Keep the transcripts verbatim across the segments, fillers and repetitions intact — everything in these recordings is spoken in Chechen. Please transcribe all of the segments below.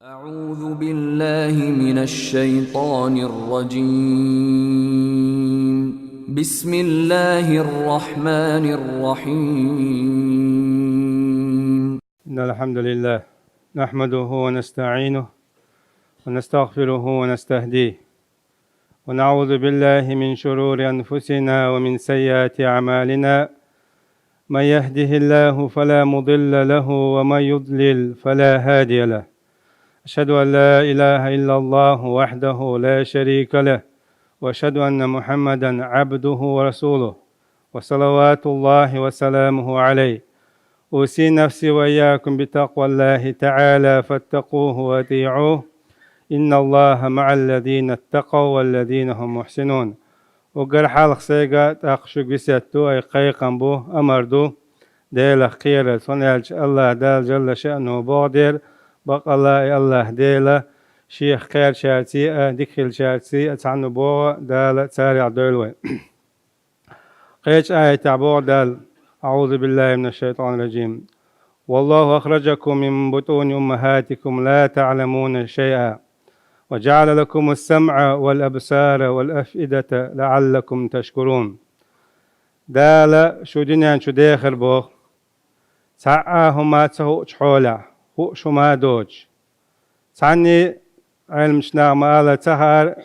أعوذ بالله من الشيطان الرجيم. بسم الله الرحمن الرحيم. إن الحمد لله نحمده ونستعينه ونستغفره ونستهديه، ونعوذ بالله من شرور أنفسنا ومن سيئات أعمالنا. من يهده الله فلا مضل له، ومن يضلل فلا هادي له. أشهد أن لا إله إلا الله وحده لا شريك له، وأشهد أن محمدا عبده ورسوله، وصلوات الله وسلامه عليه. أوصي نفسي وإياكم بتقوى الله تعالى، فاتقوه وأطيعوه. إن الله مع الذين اتقوا والذين هم محسنون. Уггар хьалха сайга, тӀаккха шуьга весет ду, ай кхайкхам бу, амар ду, Делах кхерар. Цхьана аьлча, АллахӀ Дала жалла шаъну боху дера, бакъалла и АллахӀ Дела Шех кхаьрчарций а, дика хилчарций а цхьаьна боху, Дала царех дойла вай. Кхечу аятехь боху Дала: أعوذ بالله من الشيطان الرجيم. والله أخرجكم من بطون أمهاتكم لا تعلمون شيئا وجعل لكم السمع والأبصار والأفئدة لعلكم تشكرون. Дала шу дуьнен чу дехар боху, цхьа а хӀума ца хуучу хьолехь, хууш хӀума а доцуш. Цхьанний Ӏеламчу наха ма-аллара ца хаьара,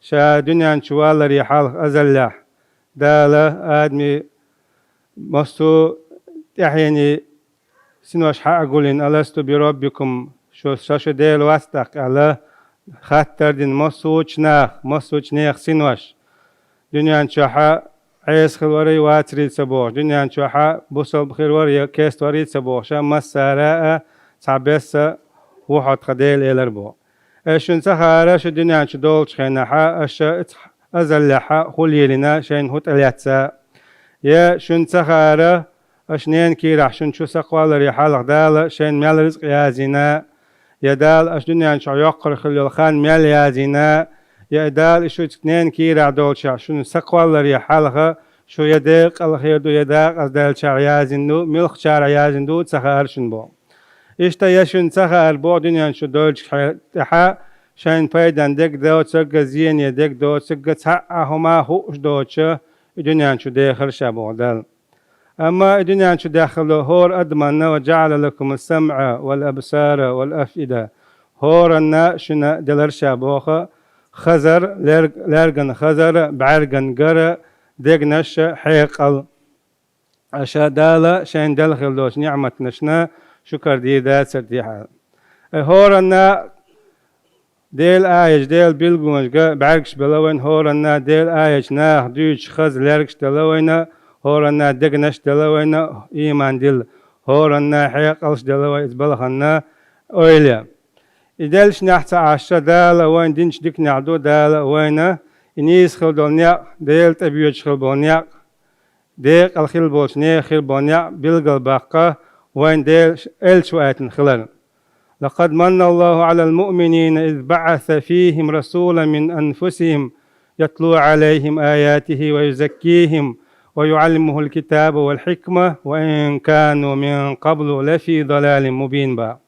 ша дуьнен чу валаре хьалха азаллехь Дала Адаме массо а тӀаьхьенийн синош хьа а гулйина: «Аласту би роббикум, шу, ша шу Дела вац тӀаккха?» аьлла, хаттар дина массочу наха, массочу нехан синош. Дуьнен чохь а Ӏеса хир варий, вацарий ца бохуш, дуьнен чохь а бусалба хир варий я кест варий ца бохуш, а массара а цхьа бесса ву хьо тхан Дела, элира боху. Ай шуна ца хаьара, шу дуьнен чу долчу хенахь а, аша иза азаллехь а хӀун лелийна, шайна хӀун тӀелаьцна? Я шуна ца хаьара, аша ненан кийрахь шуна чу са кхоллаларе хьалха Дала шайна мел рицкъ язйина, я Дала аша дуьнен чохь йоккхур хилла йолу хан мел язйина, я Дала и шу ненан кийрахь долчохь шуна са кхоллаларе хьалха шу я декъала хир ду, я декъаза даьллачара язйина ду, муьлххачара язйина ду, ца хаьара шуна боху. Иштта я шуна ца хаьара боху, дуьнен чу дойлучу хье-, тӀаьхьа шайна пайдана дерг доцург а, зене дерг доцург а, цхьа а хӀума хууш доцуш и дуьнен чу дехира ша боху Дала. Амма и дуьнен чу даьхна долу хӀора адаманна: «وجعل لكم السمع والأبصار والأفئدة». ХӀоранна шуна делира ша боху хазар, лерг-, лаьргана хазар, бӀаьргана гар, дегнаш, хьекъал. Аша Дала шайна делла хилла долчу ниӀматашна шукар дийр дацара техьа. Ай хӀоранна Делан аяташ, Делан билгалонаш ган бӀаьргаш белла вайна, хӀоранна Делан аяташ наха дуьйцуш хаза лергаш делла вайна, хӀоранна дегнаш делла вайна, ийман дилла, хӀоранна хьекъалш делла вайна иза балханна ойла. И деллачу нехь ца Ӏаш, Дала вайна динчу диканехь ду Дала вайна и нийса хила долу некъ, Делан тӀе боьдуш хила болу некъ, декъала хила болчу нехан хир болу некъ билгалбаккха вайна Делан элча ваийтина хилар. لقد من الله على المؤمنين إذ بعث فيهم رسولا من أنفسهم يتلو عليهم آياته ويزكيهم ويعلمهم الكتاب والحكمة وإن كانوا من قبل لفي ضلال مبين боху.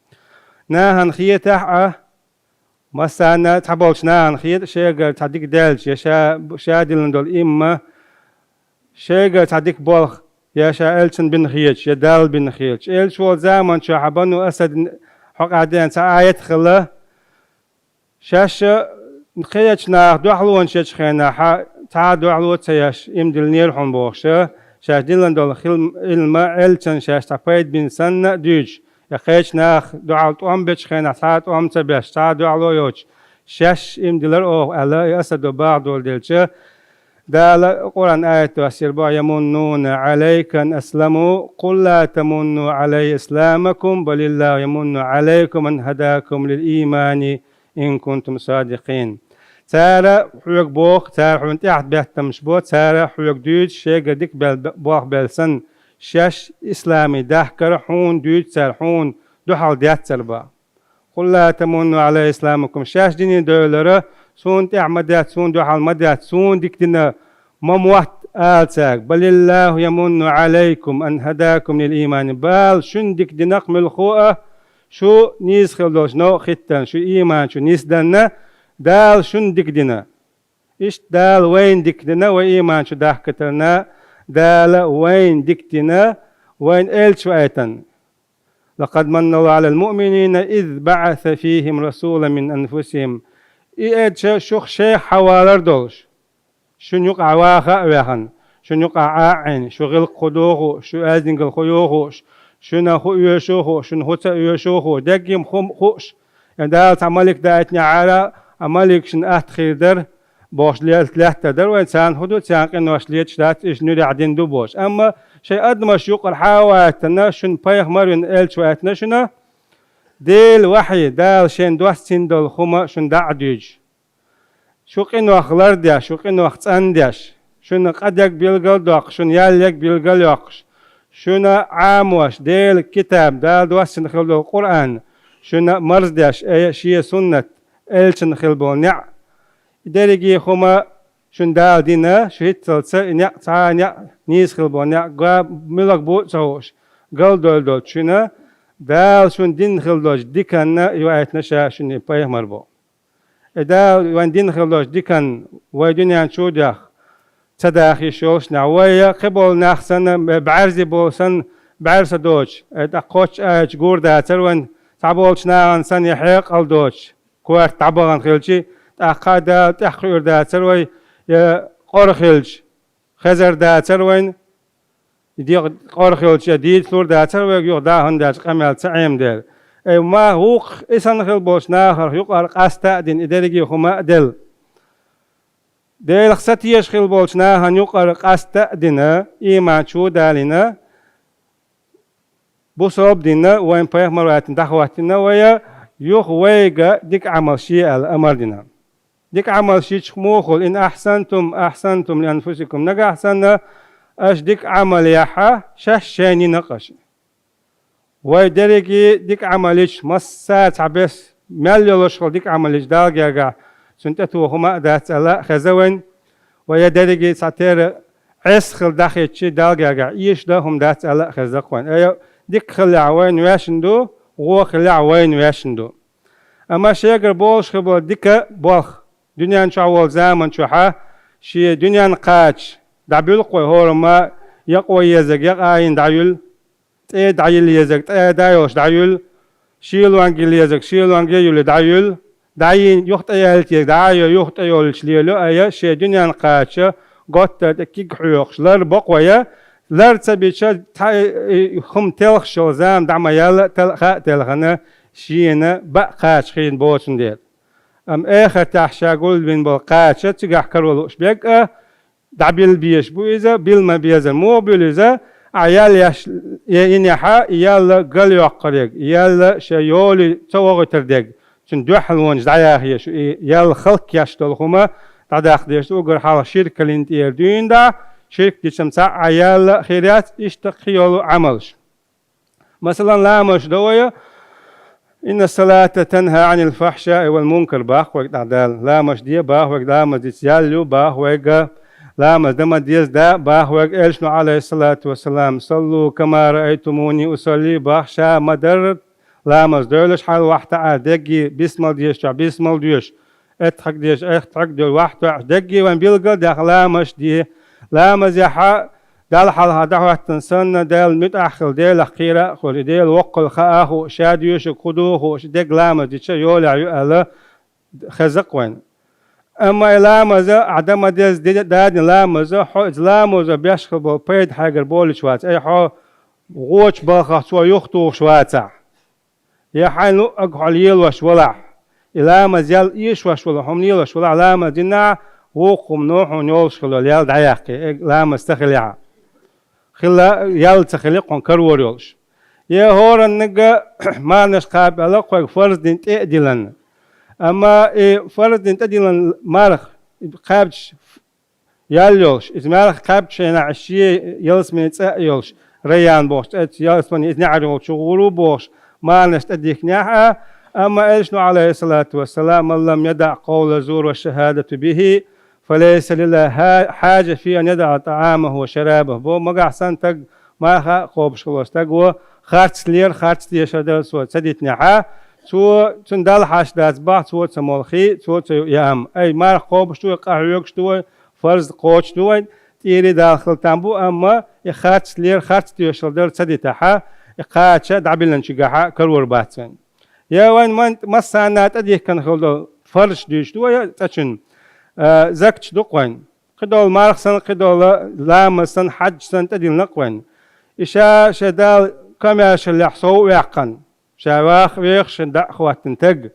Нахана хетахь а, массарна а, цхьаболчу нахана хета шегара цхьа дика даьлча, я ша, ша диллина долу имма, шегара цхьа дика болх, я ша элчанна бина хеташ, я Далла бина хеташ. Элча волу заман чохь а Бану Асадна хьокъехь деана цхьа аят хилла, шаьш кхечу наха дуьхьалонаш ечу хенахь а, цхьа а дуьхьало а ца еш, иман диллинера хьуна бохуш, шаьш диллина долу хил-, илма элчанна шаьш цхьа пайда бина санна а дуьйцуш, я кхечу наха дуьхьал тӀом бечу хенахь цхьа а тӀом ца беш, цхьа а дуьхьало а йоцуш, шаьш иман диллира оха аьлла, и Асадо бахьа доладелча, Дала Къуръан аят доссийра боху: يمنون عليك أن أسلموا قل لا تمنوا علي إسلامكم بل الله يمن عليكم أن هداكم للإيمان إن كنتم صادقين. Цара хьоьга боху, цара хьуна тӀаьхьа беттамаш бо, цара хьоьга дуьйцу шегара дика бел-, болх белла санна, шаьш исламий дахкар хьуна дуьйцу цара, хьуна дуьхьал деттара боху. قل لا تمنوا علي إسلامكم. Шаьш дине девллера, суна тӀаьхьа ма даьтта, суна дуьхьал ма даьтта, суна дика дина ма мотта ала цаьрга. بل الله يمن عليكم أن هداكم للإيمان. Бала шуна дика дина-кх муьлххо а, Шу нийса хила долчу новкъа хӀиттарна, шу ийман чу нисданна, Дала шуна дика дина. Иштта Дала вайна дика дина, вай ийман чу дахкатарна, Дала вайна дика дина, вайна элча ваийтарна. «لقد من الله على المؤمنين إذ بعث فيهم رسولا من أنفسهم». И элча шух шайх хьавалар долуш, шуна юкъахь ваха а ваьхна, шуна юкъахь а Ӏийна, шу гӀиллакх хӀу дохуш, шу аьзнигал хӀу йохуш, шуна хӀу оьшуш хӀу, шуна хӀу ца оьшуш хӀу, деггим хӀу хууш. Я Дала цхьа малик даийтинехьара, а маликашна атта хир дара, бохуш ле-, лаьттар дара вайн, царна хӀу ду, царна къинош леташ дац, иштта нуьрехь дина ду бохуш. Амма шайн адамаш юкъара хьа а ваийтина, шуна пайхамар вина элча ваийтина шуна, Делан вахьи, Дала шайна доссийна долу хӀума шуна дӀа а дуьйцуш. Шу къинойх лардеш, шу къинойх цӀандеш, шуна къа дерг билгал а доккхуш, шуна ял ерг билгал а йоккхуш, шуна Ӏамош, Делан китаб, Дала доссийна хила долу Къуръан, шуна марздеш, э, шен суннат, элчана хила болу неӀ. И дерриге хӀума шуна Дала дина, шу хӀинццалц и неӀ, цхьа а неӀ нийса хила болу неӀ, га-, муьлха бу а ца хууш, галдойла долчу шуна, Дала шуна дина хила долчу диканна ваийтина ша шуна пайхамар боху. И Дала вайн дина хила долчу диканна вай дуьнен чу а дехна, ца даха йиш йолуш нах, вай я кхиболу нах санна, бӀаьрзе болу санна, бӀаьрса доцуш, и тӀаккха кхоччуш аьлча гур дацара вайн, цхьаболчу нахана санна я хьекъал доцуш, корта дӀабахана хилча, тӀаккха Дала тӀехь кхуьур дацара вай, я къора хилча, хезар дацара вайн, и дегӀ къора хилча, дийцалур дацара вайга юха дӀа хӀунда аьлча къамел ца Ӏемадера. Ай, ма вукху и санна хила болчу нахах юкъара къаста а дина, и дерриге хӀума а делла. Делах сатеша хила болчу нахана юкъара къаста а дина, ийман чу а далийна, бусалба дина, вайн пайхамар ваийтина дӀахӀоттийна вай, юха вайга дика Ӏамалш е аьлла амар дина. Дика Ӏамалш йича муха хуьлу: «Ин ахьсантум, ахьсантум ли анфусикум». Нагахь санна аша дика Ӏамал яхьа, шаьш шайна йина-кх аша. Вай дерриге дика Ӏамал йича, массара а цхьаберш мел йолуш хила дика Ӏамал йича, Далла гергахь цунна тӀетоха хӀума а дац аьлла а хеза вайн. Вай я дерриге цхьатерра Ӏеса хила дӀахӀиттича, Далла гергахь эшаш дан хӀума дац аьлла а хеза-кх вайн. Ай, дика хиллехь вайна вешна ду, вон хиллехь вайна вешна ду. Амма шегара болуш хир болу дика болх дуьнен чохь волу заман чохьа, шен дуьненна кхача, дӀабуьллу-кх вай хӀорамма, я къо езарг я къа а йина дӀаюьллу, тӀе дӀайилла езарг тӀе а дӀайолуш дӀаюьллу, шелонга йилла езарг шелонга а юьллу дӀаюьллу, дӀайина юха тӀе яьлла езарг дӀа а йо, юха тӀе йоллуш лело, ай, шен дуьненна кхача, готтар тӀе киг хьоькхуш, лар бо-кх вай, лар ца бича, тха-, и, и, хӀума телхаш йолу зама дӀа ма яьлла, тал-, хаа телхана, шена баа кхача хиъна боцун дела. Амма эхартахь ша гулбина болу кхача цигахь каро лууш берг а, дӀабилла безаш бу иза, билла ма безара муха буьлу иза, ахь ял еш е йинехьа, и ял галйоккхур ерг, и ял шен йоли ца вогӀуьйтур дерг, цуьнан дуьхьалонаш дӀаяха езаш, и ял халкъ еш долу хӀума дӀадаккха дезаш ду, уггар хьалха ширкаллин тӀера дуьйна дӀа, ширк дича-м цхьа а ял хир яц, иштта кхин йолу Ӏамалш. Масалан, ламазаш до вай, «Инна салата танха анил фахшаи вал мункар», бах вайга тӀаккха Дала. Ламазаш де, бах вайга, ламаз диц ял ю, бах вайга, ламаз дан ма деза да, бах вайга, элчано, алейхиссалату вассалам, «Саллу кама раайтумуни усалли», бах, ша ма-дарра ламаз дойлаш хьал вахьта а, дегги бисмал дезаш чохь бисмал доьш, эттхьаг дезаш эттхьаг доьш, вахьта а, дегги вайн билгал а дехна ламазаш де. Ламазехьа Далла хьалха дӀахӀоттина санна, Далла муьтӀахь хила, Делах кхера а хуьлу, и Дела воккхал хаа а хуу, ша доьшург хӀу ду а хууш, дегга ламаз дича йолехь ю аьлла, хеза-кх вайн. Амма и ламаза, ахь дан ма деза ди-, дадина ламаза, хьо иза ламазо беш хила болу пайда хьайгара болуш вац, ай хьо гӀочу балхах цо юхатухуш вацахь. Я хьайна луъург хьо лелош валахь, и ламаз ял эшош валахь, хӀума лелош валахь, ламаз динахь, вукху хӀумано хьуна йолуш хила йолу ял дӀаяккхи, э, ламаз ца хилехь. Хила ял ца хили хьуна карор йолуш. Я хӀораннага марнаш кхаба аьлла, кхойга фарз дин тӀе а дилан. Амма и фарз дин тӀе дилан марх, и кхаьбча ял йолуш, иза маьлха кхаьбча шайна шен ялсамани цӀа а йолуш, Райян бохуш цӀе, ялсамани иза неӀар йолчу гӀур ву бохуш, марнаш тӀедихкинехь а, амма элчано, алейхиссалату вассалам, «Ман лам ядаъ къовла зур ва шахадату бихи, фалейса лиллахи хьа-, хьаджа фи ан ядаъ тӀаамаху ва шарабаху», бо, магахь санна стаг марха а кхобуш хилла стаг ву, Харц лер, харц дешар дар цо ца дитинехьа, цо, цунна Далла хьашт дац бах, цо ца молхий, цо ца ю яам. Ай, марха кхобуш ду вай, къахьоьгуш ду вай, фарз кхочуш ду вай, тӀера Далла хила там бу, амма и харц лер, харц дешар дар ца дитахьа, и кхача дӀабиллинчигахьа карор бац вайн. Я вайн ман массанна тӀадихкан хила долу фарзаш дуьйцуш ду вай, цӀа чун, а, закаташ ду-кх вайн. Кхидолу марха санна, кхидолу ламаз санна, хьаьдж санна тӀедиллина-кх вайн. И ша, ша Дала комаьршаллехь сов а ваьккхина, ша вах-, вехаш шен дӀа а хӀоттина таг.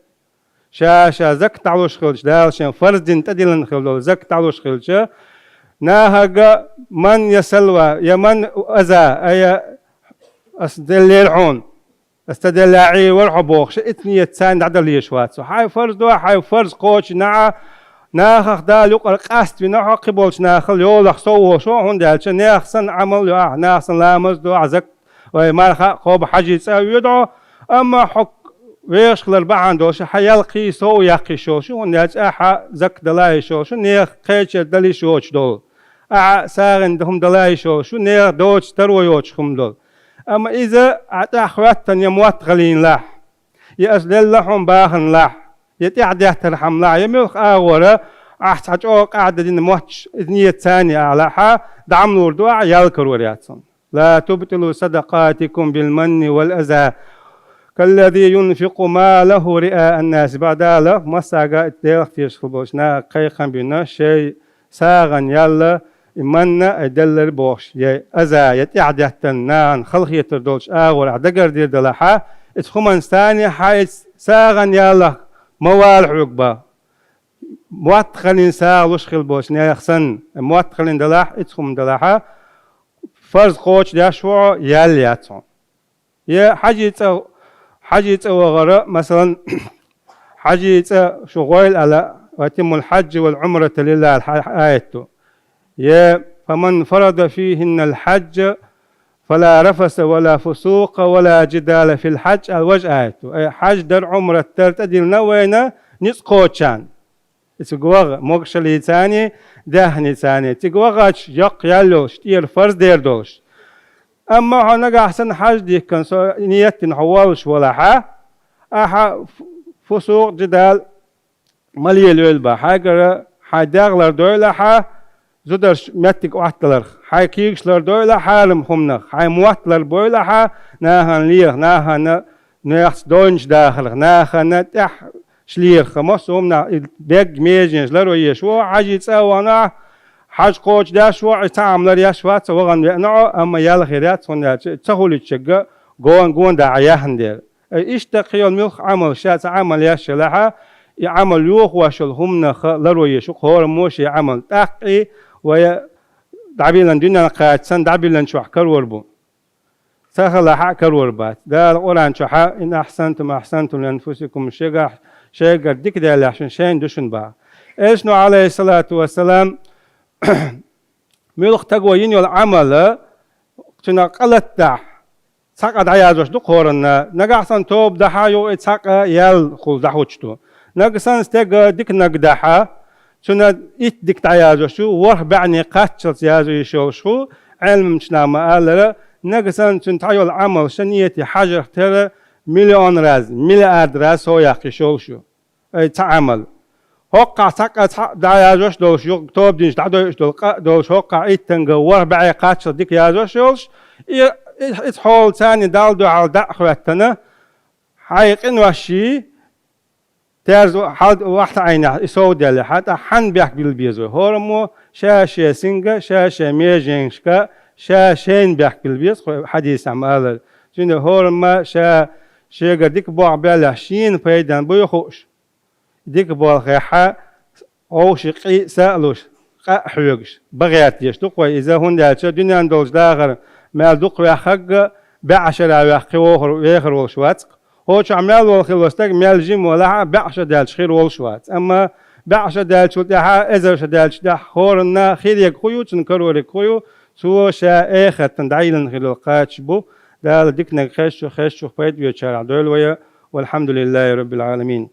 Ша, ша закат дӀалуш хилча, Дала шен фарз дина тӀедиллина хила долу закат дӀалуш хилча, нахага ман я салва, я ман аза, а я ас деллера хьуна. Ас ца делла Ӏийр вара хьо бохуш, итт нийят царна дӀадала езаш вац. Хьайн фарз до, хьайн фарз кхочу наӀа, нахах Дала юкъара къаст вина хьо, кхиболчу нахал йолах сов волуш хьо, хӀунда аьлча нехан санна Ӏамал йо ахь, наха санна ламаз до ахь, зак-, вай марха а кхобу, хьаьжцӀа а воьду хьо, амма хьо вехаш хилар бахьана долуш, хьан ялкхий сов яккхийш йолуш ю, хӀунда аьлча ахьа закат дала йиш йолуш ю, нехан кхечара дала йиш йоцуш долу. Ахьа сагӀина хӀума дала йиш йолуш ю, нехан доцуш таро йоцуш хӀума долу. Амма иза ахьа тӀаьхьахӀоьттина я мотт гӀалийлахь, я ас лелла хьуна баханлахь, я тӀаьхьадеттархьамлахь, я муьлхха агӀора ахь цхьа чӀогӀа къаьхьа дина мотташ, иза нийят царна ахьа лахьа, дӀа ма лур ду ахьа, ял карор яц хьуна. لا تبطلوا صدقاتكم بالمن والأذى كالذي ينفق ماله رئاء الناس. Баьдала массаьрга а Делах тешаш хила болчу наха кхайкхам бина, шайн сагӀан ялла, и манна а деллар бохуш, я аза, я тӀаьхьадеттан нахана халахетар долчу агӀор ахь дагардир далахьа, иза хӀуманца царна хьайца сагӀан яллах ма вала хьоьга бан. Мотт гӀалин сагӀа луш хила болчу нехан санна, мотт гӀалин далахь, иза хӀума далахьа, фарз кхочу деш ву хьо, ял яц хьуна. Я хьаьжцӀа, хьаьжцӀа вахара, масалан, хьаьжцӀа шу гӀойла ала, وأتموا الحج والعمرة لله аят ду. Я فمن فرض فيهن الحج فلا رفث ولا فسوق ولا جدال في الحج ала важа аят ду. Ай, хьаьж дар, Ӏумрат дар тӀедиллина вайна ницкъ кхочарна. Цига ваха, могашаллица а, даьхница а. Цига вахача яккха ял йолуш, тӀера фарз дер долуш. Амма хьо нагахь санна хьаьж дихкина, со нийят дина хьо воллуш валахьа, ахьа фу-, фусукъ, жидал ма лелайойла бан. Хьайгара хьайн дегӀ лардойла ахьа, зударш меттиг Ӏотталарх. Хьайн куьйгаш лардойла хьарам хӀуманах. Хьайн мотт ларбойла ахьа, нахана леха, нахана нехаца дойнаш дахарх, нахана тӀехь шлераха, массо а хӀуманах и бегга меженаш ларван езаш ву, хьаьжцӀа а вахана, хьаьж кхочу деш ву, и цхьа Ӏамал лар еш вац, вахана веана Ӏо, амма ял хир яц, хӀунда аьлча ца хуьлуьйту чуьнга гон, гон дахьа яхна дела. Э, иштта кхин йолу муьлхха Ӏамал, ша цхьа Ӏамал еш елахьа, и Ӏамал йохош йолу хӀуманах ларван езаш ву хӀораммо шен Ӏамал. ТӀаккха и вай дӀабиллина дуьненна кхача санна дӀабиллина чохь карор бу. Ца хилахь а карор бац. Дала Къуръан чохьа: «إن أحسنتم أحسنتم لأنفسكم», шегахь, шегара дика даьллехь шун шайна ду шуна баха. Элчано, Ӏалайхиссалату вассалам, муьлхха таго йина йолу Ӏамал, цуьнан къа латадахь, цхьа къа дӀаяздеш ду кхоранна, нагахь санна тоба дахьа юкъа и цхьа къа ял хула дӀахӀуттуш ду. Нагахь санна стеган дика наг дахьа, цуьнан итт дика дӀаяздеш ду, ворхӀ бӀаьне кхаччалц язъеш йолуш ху, Ӏелмамчу наха ма-аллара, нагахь санна цуьнан тхьа йолу Ӏамал ша нийяте хьажарх тера миллион раз, миллиард раз совъяккха йиш йолуш ю. Ай, цхьа Ӏамал. ХӀоккхахь цхьа къа цхьаъ дӀаяздеш долуш, юха тоба динчу дӀадойуш долу къа а долуш, хӀоккхахь иттанга ворхӀ бӀаье кхаччалц дика яздеш йолуш, и, и, иза хьолаца а Далла дуьхьал дӀа а хӀоьттина, хьайн къинош йий, терза хьал вахьа Ӏайнехь и сов даьлла, хьан тӀаккха хьанна бехк билла беза вай? ХӀораммо ша-шен синга, ша-шен меженашка, ша-шайна бехк билла беза, кху хьадисехь ма-аллара. Цуьнан хӀорамма ша шегара дика болх баьллехь, шена пайденна буй хууш. Дика болхехьа, вовшийн къий а са а луш, къа а хьоьгуш, бан гӀерта деш ду-кх вай иза, хӀунда аьлча дуьненна долчу дахар мел дукха ваьххарг а, бӀе шарахь ваьхна кхин вохур, вехар волуш вац-кх. ХӀокху чохь мел волу хилла стаг мел жима валахь а, бӀе ша даьлча хир волуш вац. Амма бӀе ша даьллачул тӀаьхьа, эзар ша даьллачул тӀаьхьа хӀоранна хир ерг хӀун ю, цуьнан карор ерг хӀун ю, цо ша эхартана дӀайиллина хир йолу кхача бу. Дала диканиг хезчух, хезчух пайда оьцучарах дойла вай. والحمد لله رب العالمين.